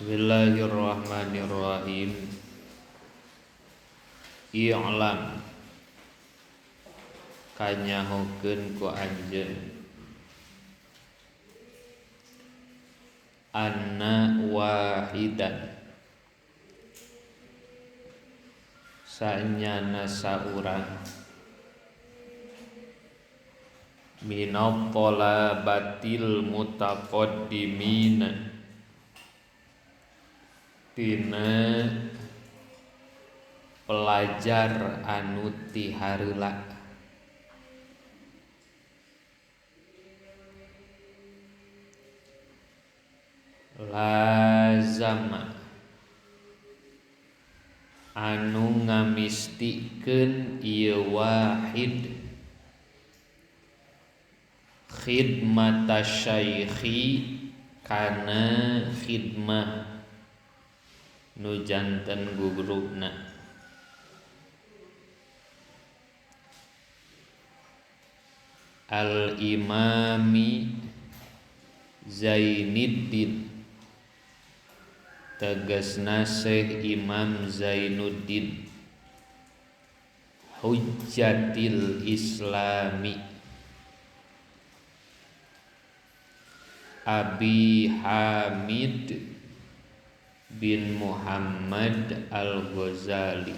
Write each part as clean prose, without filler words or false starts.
Bismillahirrahmanirrahim. I'lam kanyahokeun ku anjeun anna wahidan sanyana saurang minat talabatil mutaqaddimin tina pelajar anu ti hareula lazama anu ngamistikeun ieu wahid khidmata syaikhi kana khidmah nu janten guruna. Al-Imami Zainuddin tegasna Syekh Imam Zainuddin Hujjatil Islami Abi Hamid bin Muhammad Al-Ghazali.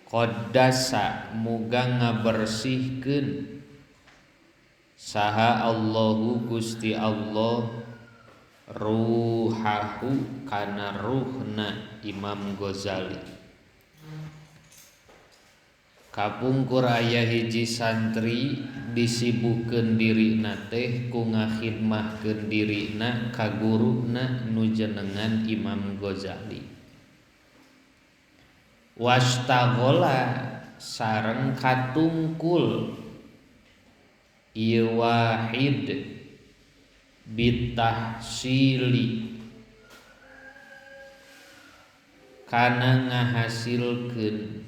Qaddasa muga ngabersihkeun saha Allahu Gusti Allah ruhahu kana ruhna Imam Ghazali. Kapungkur aya hiji santri disibukeun dirina teh ku ngakhidmahkeun dirina ka guruna nu jenengan Imam Ghazali. Wastaghola sareng katungkul ieu wahid bitahsili kana ngahasilkeun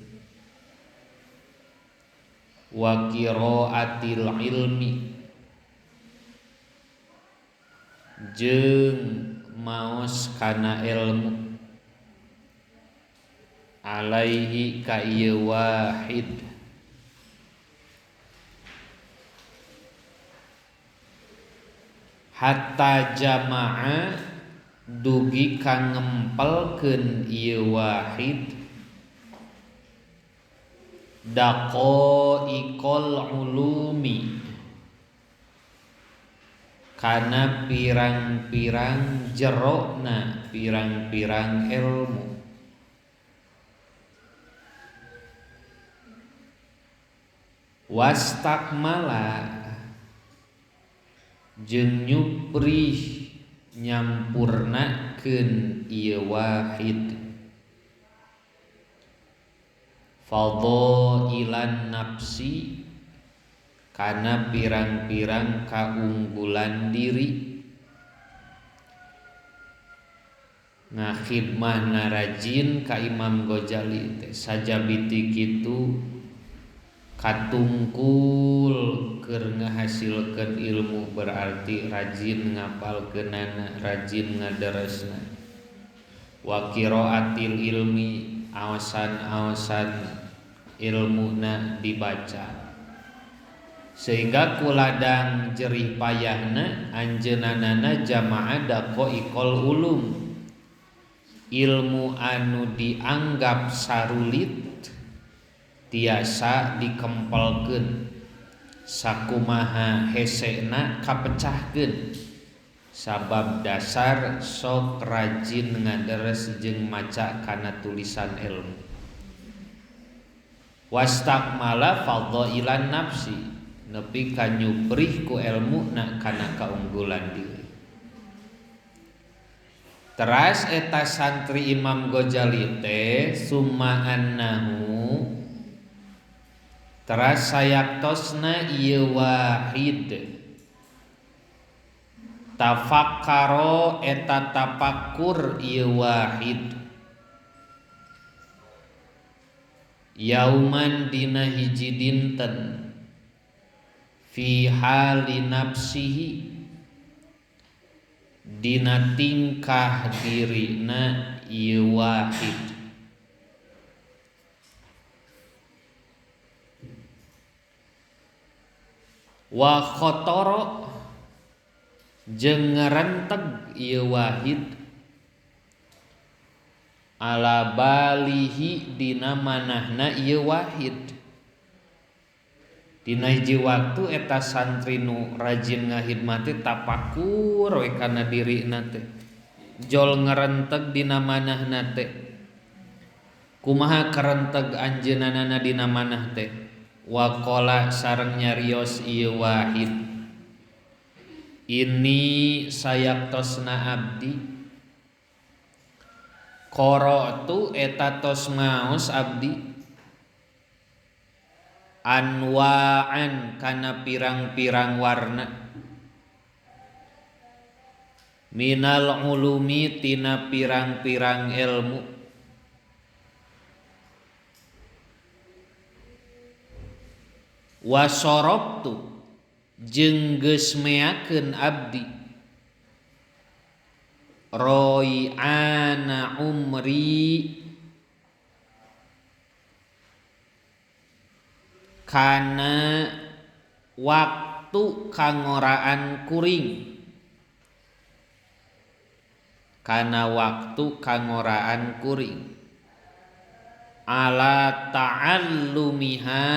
wa qiraatil ilmi jeung maos kana ilmu alaihi ka ieu wahid. Hatta jama'a dugi ka ngempelkeun ieu wahid daqaiqal ulumi kana pirang-pirang jerokna pirang-pirang ilmu. Wastakmala jeung nyuprih nyampurnakeun ieu wahid fadhailan nafsi kana pirang-pirang kaunggulan diri. Ngakhidmahna rajin ka Imam Ghazali teh sajabiti kitu katungkul keur ngahasilkeun ilmu berarti rajin ngapalkeunana, rajin ngadaresna. Wa qiraatil ilmi awasan-awasan ilmuna dibaca sehingga kuladang jerih payahna anjeunanana jamaah daqaiqal ulum ilmu anu dianggap sarulit tiasa dikempelkeun sakumaha hesena kapecahkeun sabab dasar sok rajin ngaderes jeung maca kana tulisan ilmu. Wastakmala fadhailan nafsi nepi ka nyuprih ku elmuna kana kaunggulan diri. Teras eta santri Imam Ghazali teh summa annahu teras sayaktosna ieu wahid tafakkaro eta tapakur ieu wahid yauman dina hiji dinten Fi hali nafsihi dina tingkah dirina ieu wahid. Wa khotoro jeung ngarenteg ieu wahid ala balihi dina manahna ieu wahid. Dina hiji waktu eta santri nu rajin ngahidmati tapakur we kana dirina teh, jol ngarenteg dina manahna teh. Kumaha karenteg anjeunna dina manah teh? Waqala sareng nyarios ieu wahid, ini sayaktosna abdi qara'tu eta tos maos abdi anwa'an kana pirang-pirang warna minal ulumi tina pirang-pirang ilmu wasorobtu jeung geus meakeun abdi roi'ana umri kana waktu kangoraan kuring, kana waktu kangoraan kuring ala ta'allumiha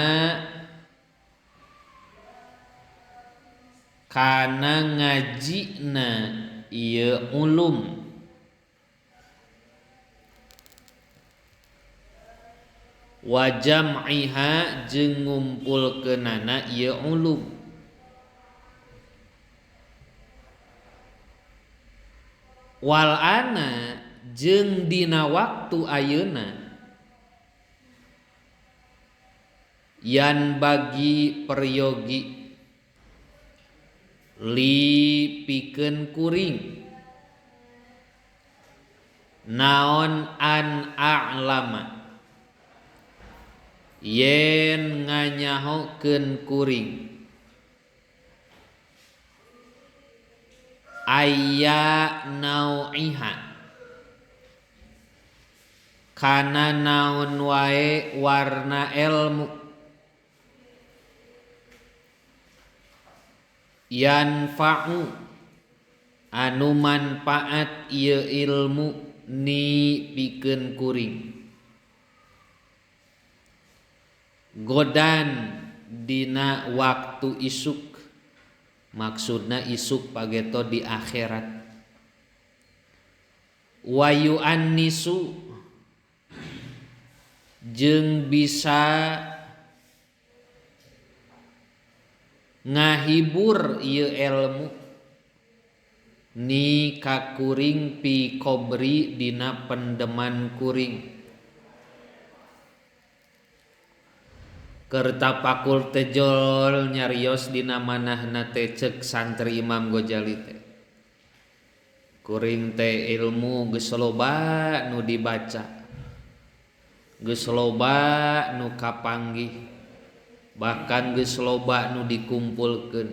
kana ngajina ieu ulum. Wa jam'iha jeung ngumpulkeunana ieu ulum. Wal ana jeung dina waktu ayeuna yan bagi peryogi li pikeun kuring naon an a'lama yen nganyahokeun kuring aya nau'iha kana naon wae warna ilmu yanfa'u anu manfaat ieu ilmu ni pikeun kuring godan dina waktu isuk, maksudna isuk pageto di akhirat. Wa yu'annisu jeung bisa ngahibur ieu ilmu ni kakuring pi kobri dina pendeman kuring. Keur tapakur teh jol nyarios dina manahna teh ceuk santri Imam Ghazali teh, kuring teh ilmu geus loba nu dibaca, geus loba nu kapanggih, bahkan geus loba nu dikumpulkeun.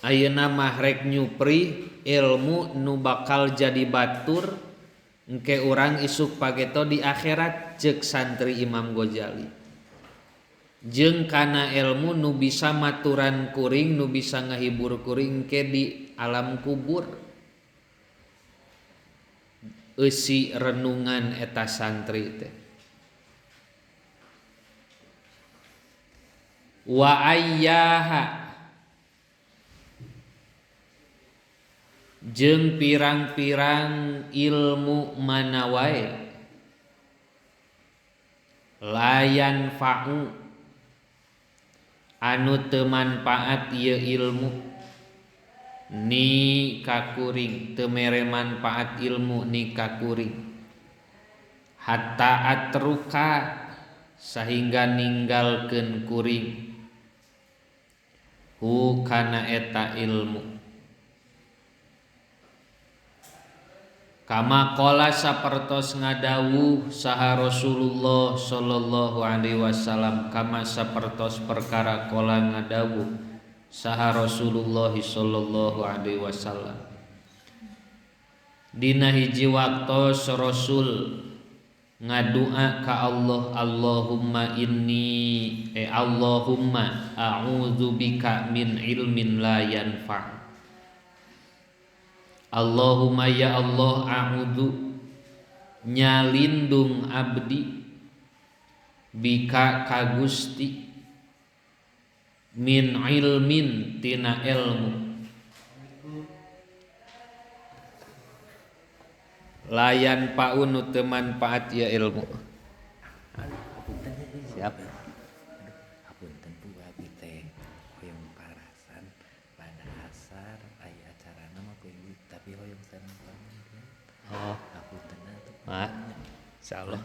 Ayeuna mah rek nyupri ilmu nu bakal jadi batur engke urang isuk pageto di akhirat ceuk santri Imam Ghazali. Jeung kana ilmu nu bisa maturan kuring, nu bisa ngahibur kuring ke di alam kubur. Eusi renungan eta santri teh. Wa ayyaha jeung pirang-pirang ilmu mana wae layan fa'u anu teu manfaat ieu ilmu ni kakuring, teu mere manfaat ilmu ni kakuring hatta atruka sehingga ninggalkeun kuring hu kana eta ilmu. Kama qala sapertos ngadawuh saha Rasulullah sallallahu alaihi wasallam, kama sapertos perkara qala ngadawuh saha Rasulullah sallallahu alaihi wasallam. Dina hiji waktos Rasul ngadua ka Allah, Allahumma inni Allahumma a'udzubika min ilmin la yanfa'. Allahumma ya Allah a'udzu nyalindung abdi bika ka Gusti min ilmin tina ilmu layan paun nu teu manfaat ya ilmu. Siap. Hapunten Bu, abi teh hoyong parasan pada asar aya acarana mah ku ibu tapi hoyong sareng paman. Oh, hapunten atuh. Ah, insyaallah.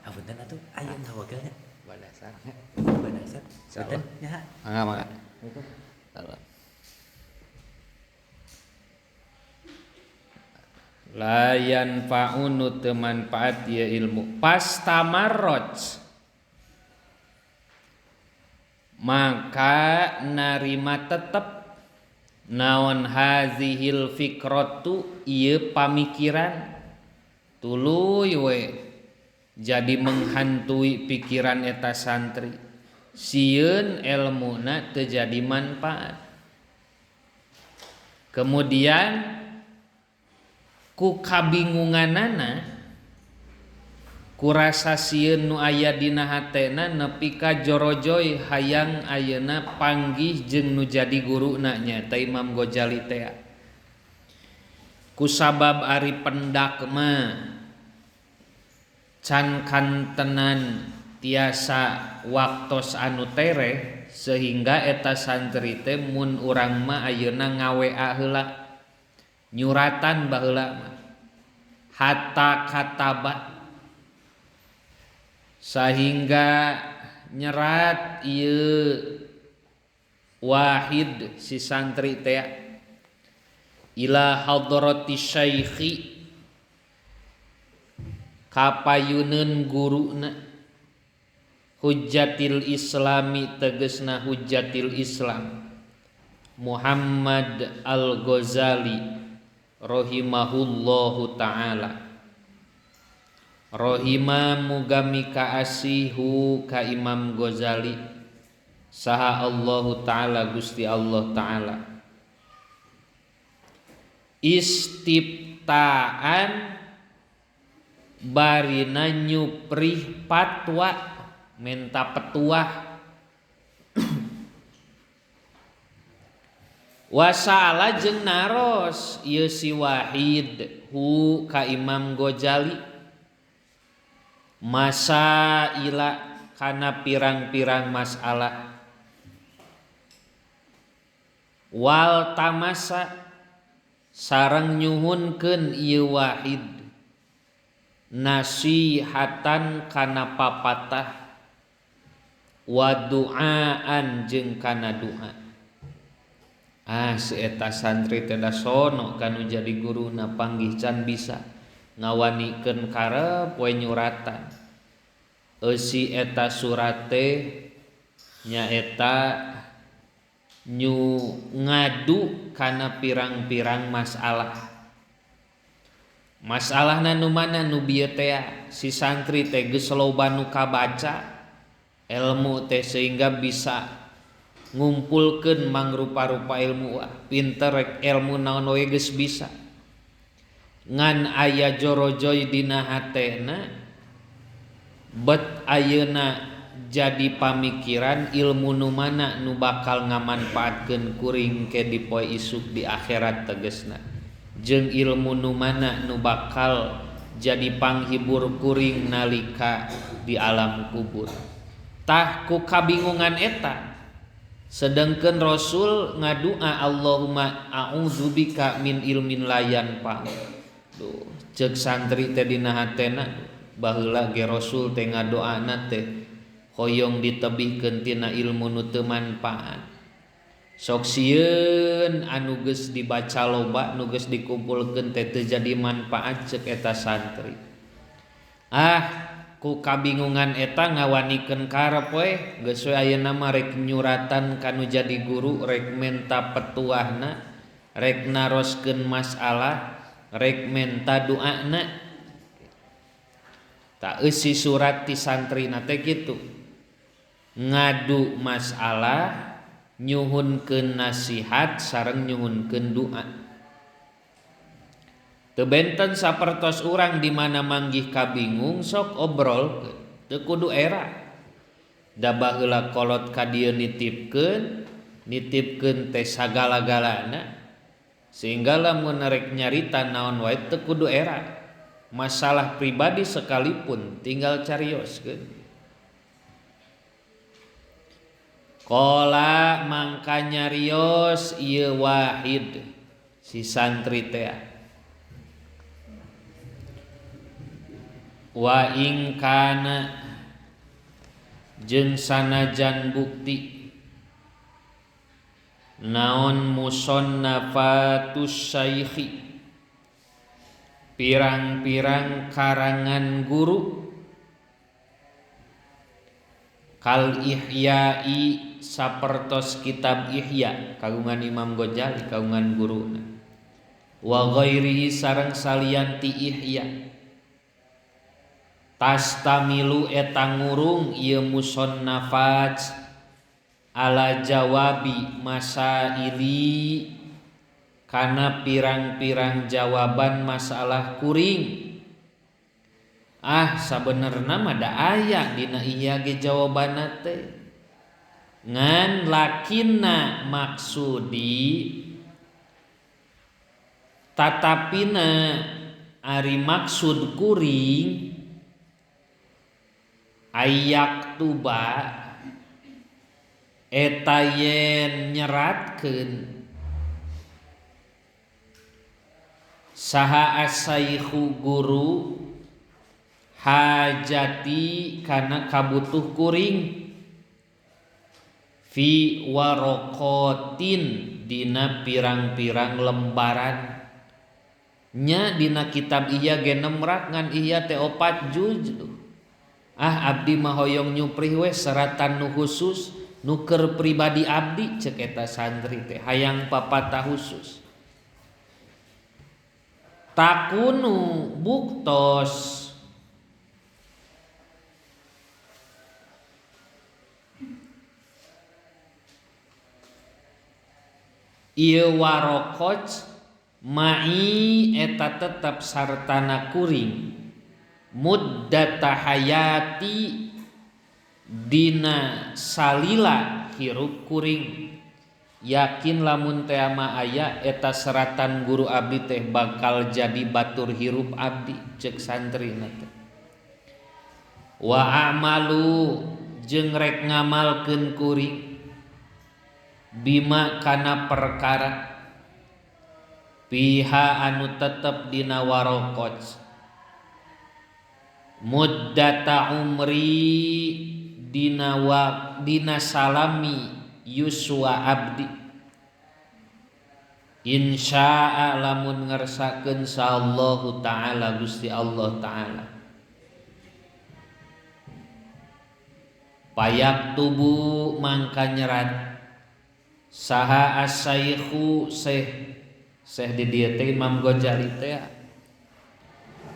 Hapunten atuh aya ngawagelnya. Pada asar. Pada asar. Insyaallah. Nya. Mangga mangga. Assalamualaikum. Layan fa'unu teu manfaat ya ilmu. Pas tamarroj maka narima tetep naon hazihil fikratu ieu pamikiran tuluy we jadi menghantui pikiran eta santri, sieun elmuna teu jadi manfaat. Kemudian ku kabingunganana ku rasa sieun nu aya dina hatena nepi ka jorojoy hayang ayeuna panggih jeung nu jadi guruna nyaeta Imam Ghazali teh. Ku sabab ari pendak mah can kantenan tiasa waktos anu tereh sehingga eta santri teh mun urang mah ayeuna ngawa heula nyuratan baheula mah hatta kataba sehingga nyerat ieu wahid si santri teh ila hadrati syaikhi kapayuneun guruna hujjatil islami tegesna hujjatil Islam Muhammad Al-Ghazali rahimahullahu ta'ala. Rahima mugami kaasihu ka Imam Ghazali saha Allahu ta'ala Gusti Allah ta'ala. Istibtaan barina nyuprih patwa minta petuah wasala jeung naros ieu si Wahid hu ka Imam Ghazali masaila kana pirang-pirang masalah wal tamasa sareng nyuhunkeun ieu Wahid nasihatan kana papatah wa du'aan jeung kana doa. Ah si eta santri teh da sono kanu jadi guruna panggih can bisa ngawanikeun karep we nyuratan. Eusi eta surat teh nyaeta nyu ngadu kana pirang-pirang masalah. Masalahna nu mana nu bieu teh si santri teh geus loba nu kabaca ilmu teh sehingga bisa ngumpulkeun mangrupa-rupa ilmu, wah pinter rek ilmu naon we geus bisa. Ngan aya jorojoy dina hatena bet ayeuna jadi pamikiran ilmu nu mana nu bakal ngamanfaatkeun kuring ke di poe isuk di akhirat tegesna, jeung ilmu nu mana nu bakal jadi panghibur kuring nalika di alam kubur. Tah ku kabingungan eta sedangkan Rasul ngadua Allahumma a'udzubika min ilmin la yanfa. Duh, ceuk santri teh dina hatena baheula ge Rasul teh ngadoana teh hoyong ditebihkeun tina ilmu nu teu manfaat. Sok sieun anu geus dibaca loba nu geus dikumpulkeun teh teu jadi manfaat ceuk eta santri. Ah ku kabingungan eta ngawanikeun karep we geus we ayeuna mah rek nyuratan ka nu jadi guru, rek menta petuahna, rek naroskeun masalah, rek menta doana. Tak eusi surat ti santrina teh kitu. Ngadu masalah, nyuhunkeun nasihat sareng nyuhunkeun doa. Teu benten sapertos urang di mana manggih kabingung sok obrolkeun, teu kudu era. Da baheula kolot ka dieu nitipkeun, nitipkeun teh sagala-galana sehingga lamun rek nyarita naon wae teu kudu era. Masalah pribadi sekalipun tinggal carioskeun. Qala mangka nyarios ieu wahid si santri teh. Wa ing kana jeung sanajan bukti naon musannafatus syaikhi pirang-pirang karangan guru kal ihya'i sapertos kitab Ihya kagungan Imam Ghazali kagungan guruna wa ghairihi sareng salian ti Ihya tastamilu eta ngurung ieu musannafat ala jawabi masaili kana pirang-pirang jawaban masalah kuring. Ah sabenerna mah da aya dina Ihya ge jawabanna teh ngan lakinna maksudi tatapina ari maksud kuring ayak tuba eta yen nyeratkeun saha asaikhu guru hajati kana kabutuh kuring fi warokotin dina pirang-pirang lembaran nya dina kitab Ihya ge nemrak ngan Ihya teh 4 juz. Ah abdi mah hoyong nyuprih we seratan nu khusus nu keur pribadi abdi ceuk eta santri teh hayang papatah khusus. Takunu buktos ieu warokoj mai eta tetep sartana kuring muddata hayati dina salila hirup kuring. Yakin lamun teh ama aya eta seratan guru abdi teh bakal jadi batur hirup abdi ceuk santrina teh. Wa amalu jeung rek ngamalkeun kuring bima kana perkara piha anu tetep dina warokoj muddata umri dina dina salami yuswa abdi insya'a lamun ngersakeun sallallahu ta'ala Gusti Allah ta'ala. Payak tubuh mangka nyerat saha asaikhu syekh syekh di dieu teh Imam Ghazali teh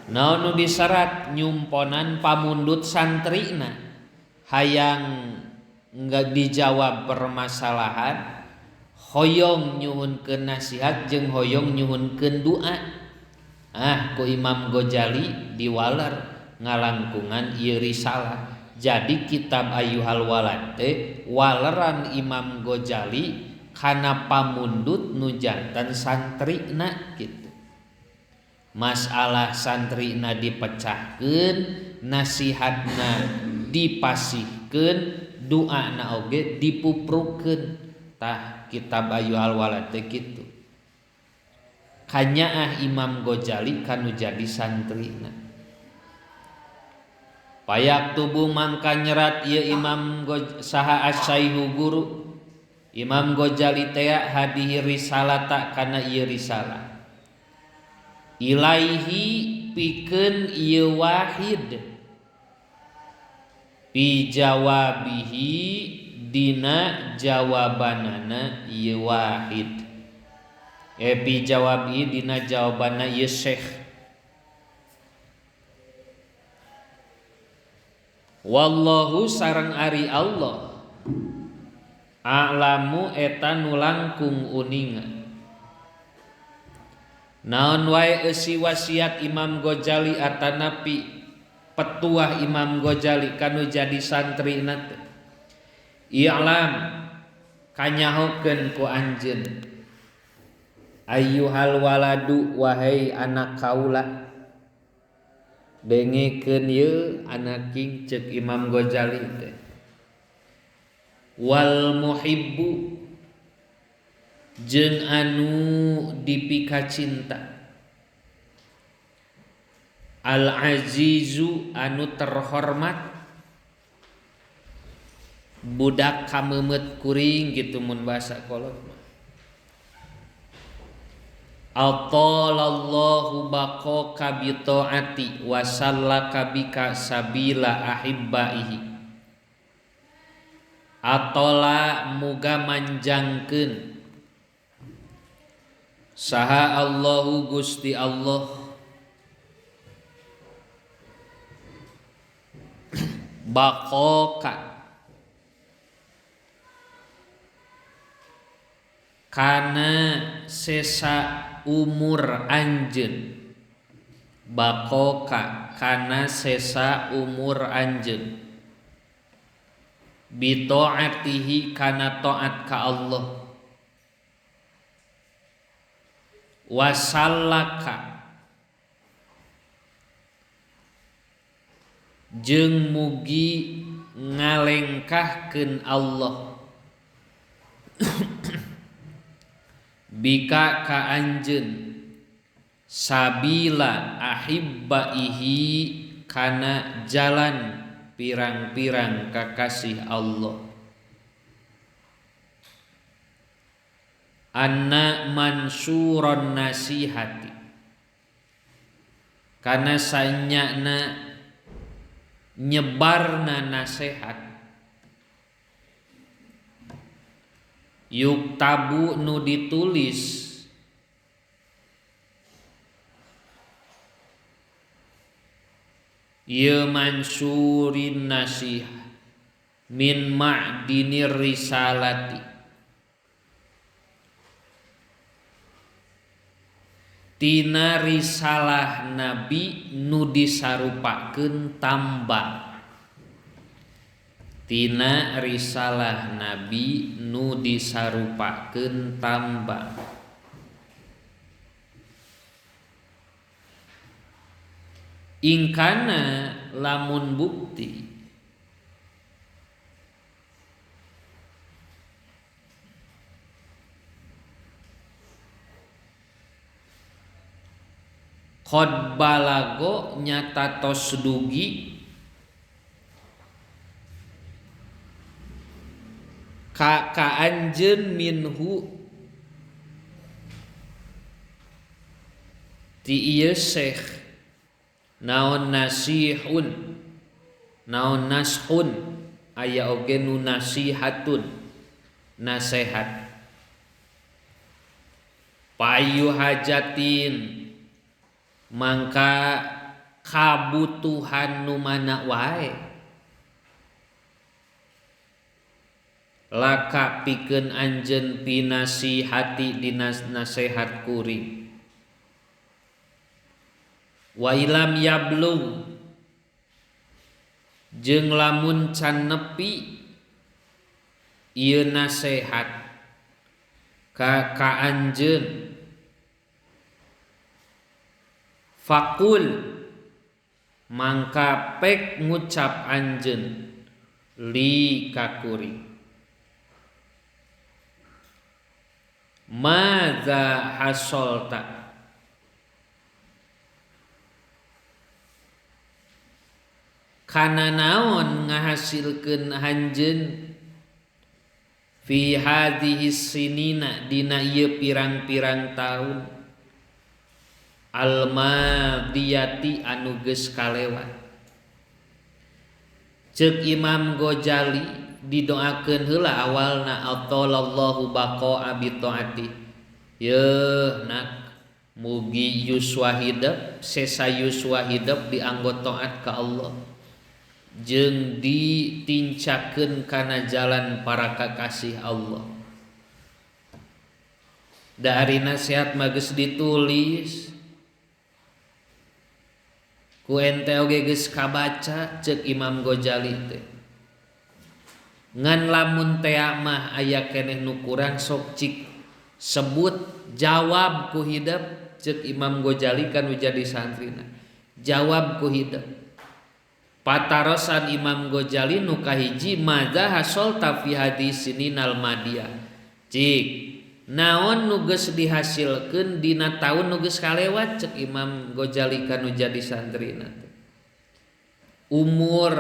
naon nu diserat nyumponan pamundut santrina hayang enggak dijawab permasalahan hoyong nyuhunkeun nasihat jeung hoyong nyuhunkeun doa. Ah ku Imam Ghazali diwaler ngalangkungan ieu risalah. Jadi kitab Ayyuhal Walad teh waleran Imam Ghazali kana pamundut nu janten santrina kitu. Masalah santrina dipecahkeun, nasihatna dipasihkeun, doana oge dipuprukeun. Tah kitab Ayyuhal Walad teh kitu. Kanyaah Imam Ghazali kanu jadi santrina. Payak tubuh mangka nyerat ieu Imam saha asyaihu guru Imam Ghazali teh hadihi risalata kana ieu risalah ilaihi pikeun ieu wahid fi jawabihi dina jawabanana ieu wahid fi jawabihi dina jawabanna ieu syekh. Wallahu sareng ari Allah a'lamu eta nu langkung uninga. Naon wae eusi wasiat Imam Ghazali atanapi petuah Imam Ghazali kanu jadi santrina teh. I'lam kanyahokeun ku anjeun ayyuhal waladu wahai anak kaula. Dengekeun ieu anak king ceuk Imam Ghazali teh. Wal muhibbu jeung anu dipika cinta al azizu anu terhormat budak kameumeut kuring gitu mun bahasa kolot mah. Atalallahu baqaka bi taati wa sallaka bika sabila ahibbaihi. Atola muga manjangkeun saha Allahu Gusti Allah baqaka kana sesa umur anjeun baqaka kana sesa umur anjeun bi taatihi kana taat ka Allah wasallaka jeung mugi ngalengkahkeun Allah bika ka anjeun sabila ahibbaihi kana jalan pirang-pirang kakasih Allah. Anna mansuron nasihati kana sanyana nyebarna nasehat yuktabu nu ditulis ieu mansurin nasih min ma'dinir risalati tina risalah nabi nu disarupakeun tambang tina risalah nabi nu disarupakeun tambang. Ingkana lamun bukti qad balago nyata tos dugi ka anjeun minhu ti ieu syekh naon nasihun naon nashun aya oge nu nasihatun nasehat payu hajatin mangka kabutuhan nu mana wae laka pikeun anjeun pinasihati dina nasehat kuring wa ilam yablug jeung lamun can nepi ieu nasehat ka anjeun fakul mangka pek ngucap anjeun li ka kuring madza hasolta kana naon ngahasilkeun anjeun Fi hadhihi sinina dina ieu pirang-pirang taun almadiyati anu geus kalewat. Ceuk Imam Ghazali didoakeun heula awalna atalallahu baqa bi taati. Yeuh nak mugi yuswa hidep sesa yuswa hidep dianggo taat ka Allah jeung ditincakeun kana jalan para kakasih Allah. Da ari nasihat mah geus ditulis ku ente oge geus kabaca ceuk Imam Ghazali teh. Ngan lamun tea mah aya keneh nu kurang sok cik sebut jawab ku hidep ceuk Imam Ghazali kan jadi santrina. Jawab ku hidep. Patarosan Imam Ghazali nu kahiji madza hasolta fi hadis sininal madiyah. Cik naon nu geus dihasilkeun dina taun nu geus kalewat ceuk Imam Ghazali kanu jadi santrina. Umur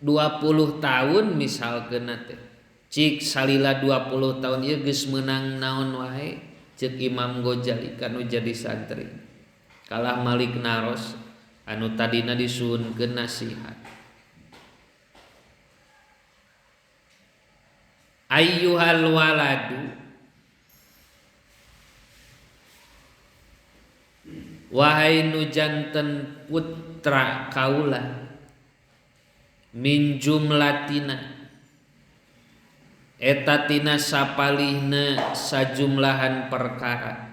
20 tahun misalkeun teh. Cik salila 20 tahun ieu geus meunang naon wae ceuk Imam Ghazali kanu jadi santri. Kalah Malik naros anu tadina disuhunkeun nasihat. Ayyuhal waladu wahai nu janten putra kaula min jumlatina eta tina sapalihna sajumlahan perkara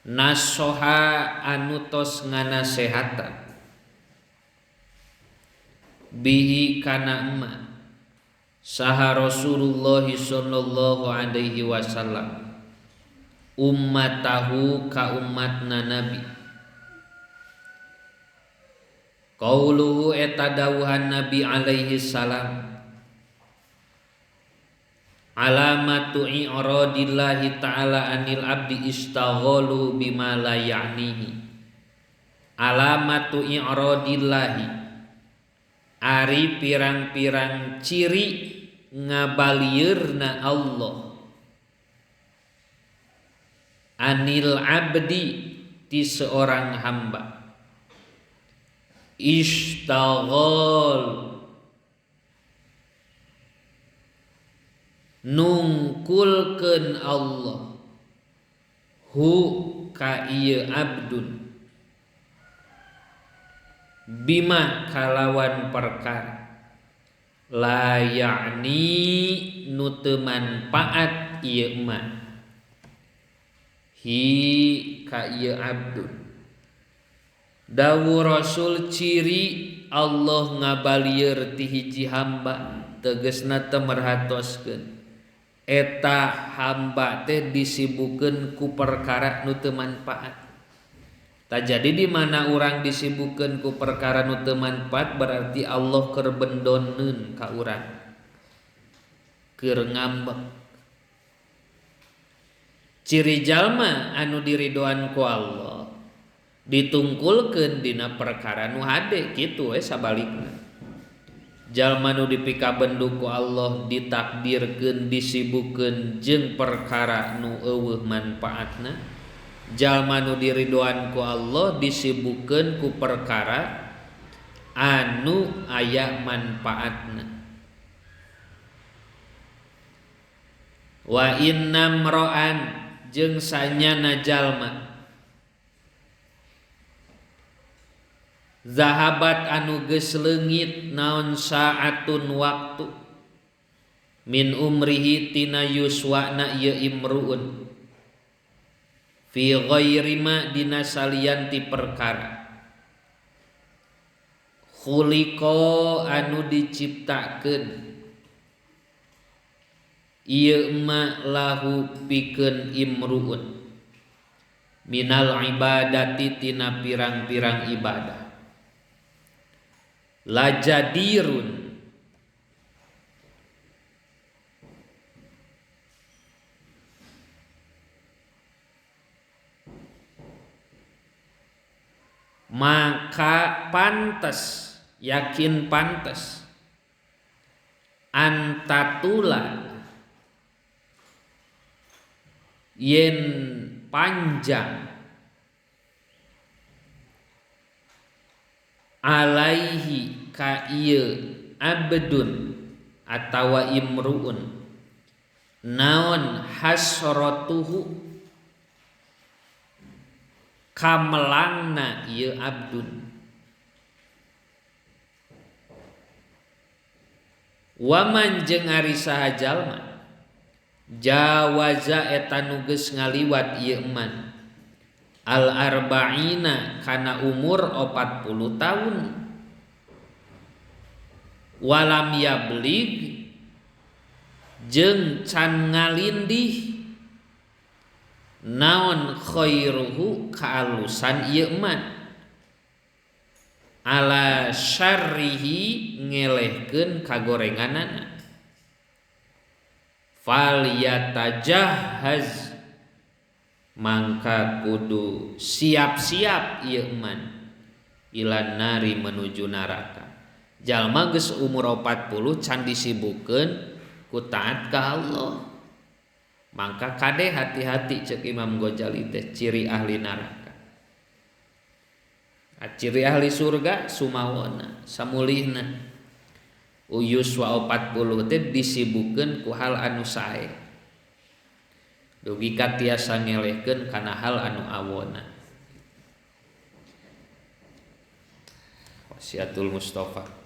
nasoha anu tos nganasehatan bihi kana emma saha Rasulullah sallallahu alaihi wasallam ummatahu ka umatna nabi. Qauluhu eta dawuhan nabi alaihi salam alamatu i'radillahi ta'ala anil abdi istaghalu bima la ya'nihi. Alamatu i'radillahi ari pirang-pirang ciri ngabalieurna Allah anil abdi ti seorang hamba istaghal nungkulkeun Allah hu ka ieu abdun bima kalawan perkara la ya'ni nu teu manfaat ieu ma hi ka ieu abdun. Dawu Rasul ciri Allah ngabalieur ti hiji hamba tegesna teu merhatoskeun eta hamba teh disibukeun ku perkara nu teu manfaat. Ta jadi di mana urang disibukeun ku perkara nu teu manfaat berarti Allah keur bendoneun ka urang, keur ngambek. Ciri jalma anu diridoan ku Allah ditungkulkeun dina perkara nu hade kitu we sabalikna. Jalma nu dipikabendu ku Allah ditakdirkeun disibukeun jeung perkara nu eueuh manfaatna. Jalma nu diridoan ku Allah disibukeun ku perkara anu aya manfaatna. Wa inna mra'an jeung sanyana jalma zahabat anu geus leungit naon saatun waktu min umrihi tina yuswana ieu imruun fi ghairi ma dina salian ti perkara khuliqa anu diciptakeun ieu ma lahu pikeun imruun minal ibadati tina pirang-pirang ibadah lajadirun maka pantas, yakin pantas Antatula yen panjang alaihi ka ieu abdun atawa imruun naon hasratuhu kamelangna ieu abdun waman jeung ari saha jalma jawaza eta nu geus ngaliwat ieu man al arba'ina kana umur 40 tahun walam yablig jeung can ngalindih naon khairuhu kaalusan ieu man ala syarrihi ngelehkeun kagorenganana fal yatajahhaz mangka kudu siap-siap ieu man ilan nari menuju neraka. Jalma geus umur 40 can disibukeun ku taat ka Allah, mangka kade hati-hati ceuk Imam Ghazali teh ciri ahli neraka. Ciri ahli surga sumawona samulihna uyuswa 40 teh disibukeun ku hal anu sae dugi ka tiasa ngelehkeun kana hal anu awona. Wasiatul Mustafa.